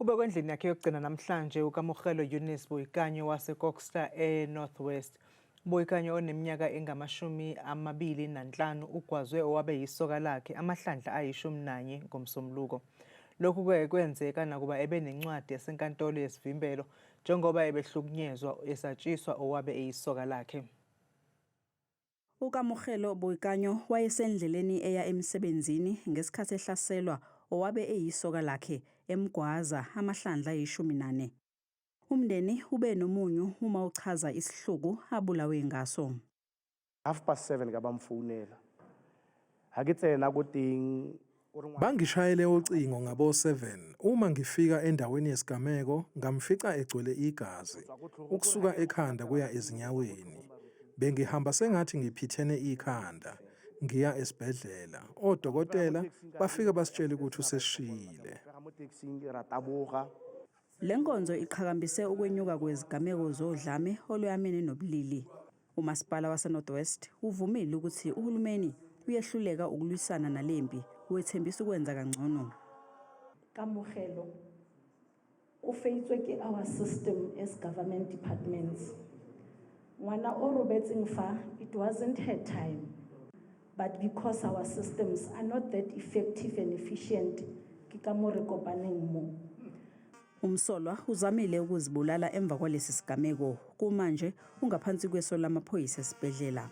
Ubekwe endlini yakhe yokugcina namhlanje uKamogelo Eunice Boikanyo waseKokstad eNorth West. Boikanyo oneminyaka engama-25 ugwazwe owabe yisoka lakhe amahlandla ayi-11 ngoMsombuluko. Lokhu-ke kwenzeka nakuba ebenencwadi yasenkantolo yesivimbelo njengoba ebehlukunyezwa esatshiswa owabe eyisoka lakhe. UKamogelo Boikanyo wayesendleleni eya emsebenzini ngesikhathi ehlaselwa owabe eyisoka lakhe emgwaza amahlandla ayi-14. Umndeni ube nomunyu uma uchaza isihluku abulawe ngaso. 7:30 ka ba mfounela ha ke tsena ko teng. Bangishayele ucingo ngabo-7 uma ngifika endaweni yesigameko ngamfica egcwele igazi, ukusuka ekhanda kuya ezinyaweni. Bengihamba sengathi ngiphithene ikhanda, ngiya esibhedlela. Odokotela bafike basitshela ukuthi useshile. Mo taxing ra taboga. Le nkonzo iqhakambise ukwenyuka kwezigameko zodlame olweyamene nobulili. Umasipala waseNorth West uvumile ukuthi uhulumeni uyehluleka ukulwisana nalempi, wethembisa ukwenza kangcono. Kamogelo o feitswe ke our system as government departments. Ngwana o robetseng fa, it wasn't her time. But because our systems are not that effective and efficient, ke ka mo re kopaneng mo. Umsolwa uzamile ukuzibulala emva kwalesi sigameko. Kumanje ungaphansi kweso lamaphoyisa esibhedlela.